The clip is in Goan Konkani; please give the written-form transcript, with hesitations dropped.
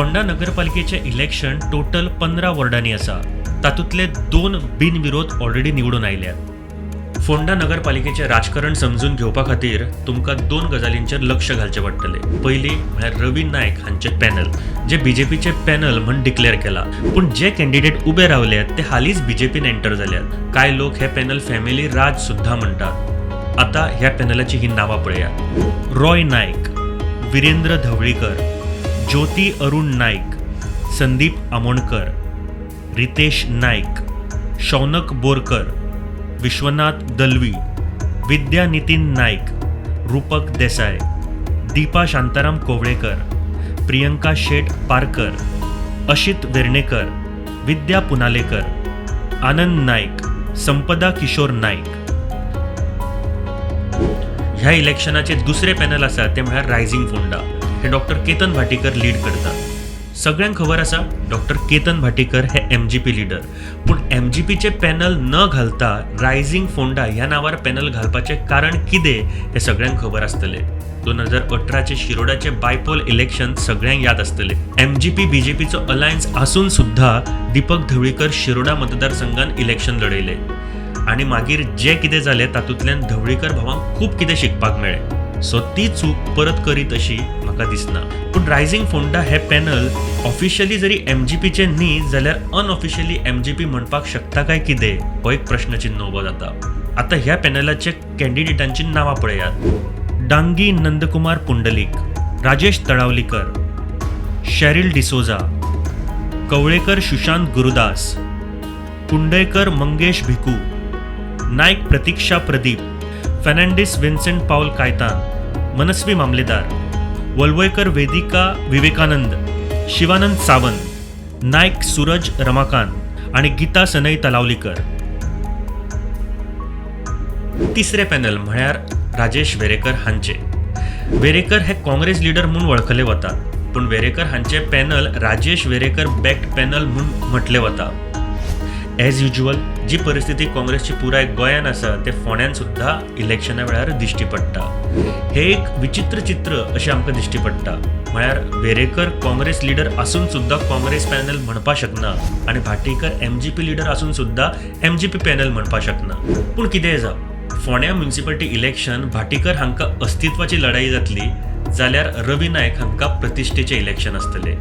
फोंडा नगरपालिकेचें इलेक्शन टोटल 15 वॉर्डांनी आसा. तातूंतले दोन बिनविरोध ऑलरेडी निवडून आयल्यात. फोंडा नगरपालिकेचें राजकारण समजून घेवपा खातीर तुमकां दोन गजालींचेर लक्ष घालचें पडटलें. पयलीं म्हळ्यार रवी नायक हांचें पॅनल, जे बीजेपीचें पॅनल म्हण डिक्लेअर केलां, पूण जे कॅन्डिडेट उबे रावल्यात ते हालींच बीजेपीन एंटर जाल्यात. कांय लोक हे पॅनल फॅमिली राज सुद्दां म्हणटात. आतां ह्या पॅनलाची ही नांवां पळयात: रॉय नायक, विरेंद्र धवळीकर, ज्योती अरुण नायक, संदीप आमोणकर, रितेश नायक, शौनक बोरकर, विश्वनाथ दलवी, विद्या नितीन नायक, रूपक देसाय, दीपा शांताराम कोवळेकर, प्रियंका शेट पारकर, अशित वेर्णेकर, विद्या पुनालेकर, आनंद नायक, संपदा किशोर नायक. ह्या इलेक्शनाचे दुसरे पॅनल आसा ते म्हळ्यार रायझिंग फोंडा. हे डॉक्टर केतन भाटीकर लीड करतात. सगळ्यांक खबर आसा, डॉक्टर केतन भाटीकर हे एमजीपी लिडर. पूण एमजीपीचे पॅनल न घालता रायझिंग फोंडा ह्या नांवार पॅनल घालपाचें कारण कितें हें सगळ्यांक खबर आसतलें. 2018चें शिरोडाचे बायपोल इलेक्शन सगळ्यांक याद आसतलें. एमजीपी बीजेपीचो अलायन्स आसून सुद्दां दीपक धवळीकर शिरोडा मतदारसंघात इलेक्शन लढयले आनी मागीर जें कितें जालें तातूंतल्यान धवळीकर भावांक खूब कितें शिकपाक मेळ्ळें. सो ती चूक परत करीत अशी म्हाका दिसना. पूण रायझिंग फोंडा हे पॅनल ऑफिशियली जरी एमजीपीचे न्ही जाल्यार अनऑफिशियली एमजीपी म्हणपाक शकता काय कितें, हो एक प्रश्नचिन्ह उबो जाता. आतां ह्या पॅनलाचे कॅन्डिडेटांची नांवां पळयात: डांगी नंदकुमार पुंडलीक, राजेश तळावलीकर, शॅरिल डिसोजा, कवळेकर सुशांत गुरुदास, कुंडयकर मंगेश भिकू, नायक प्रतीक्षा प्रदीप, फेर्नांडिस विन्सेंट पावल कायतान, मनस्वी मामलेदार, वलवयकर वेदिका विवेकानंद, शिवानंद सावंत, नायक सूरज रमाकांत आणि गीता सनई तलावलीकर. तिसरे पॅनल म्हळ्यार राजेश वेरेकर हांचे. वेरेकर हे काँग्रेस लिडर म्हूण वळखले वतात, पूण वेरेकर हांचे panel Rajesh Verekar backed panel म्हूण म्हटलें वता. एज युज्युअल, जी परिस्थिती काँग्रेसची पुराय गोंयान आसा ते फोंड्यान सुद्दां इलेक्शना वेळार दिश्टी पडटा. हे एक विचित्र चित्र अशें आमकां दिश्टी पडटा. म्हळ्यार वेरेकर काँग्रेस लिडर आसून सुद्दां काँग्रेस पॅनल म्हणपाक शकना आनी भाटीकर एमजीपी लिडर आसून सुद्दां एमजीपी पॅनल म्हणपाक शकना. पूण कितेंय जावं, फोंड्या म्युनिसिपालिटी इलेक्शन भाटीकर हांकां अस्तित्वाची लढाई जातली, जाल्यार रवी नायक हांकां प्रतिश्ठेचें इलेक्शन आसतलें.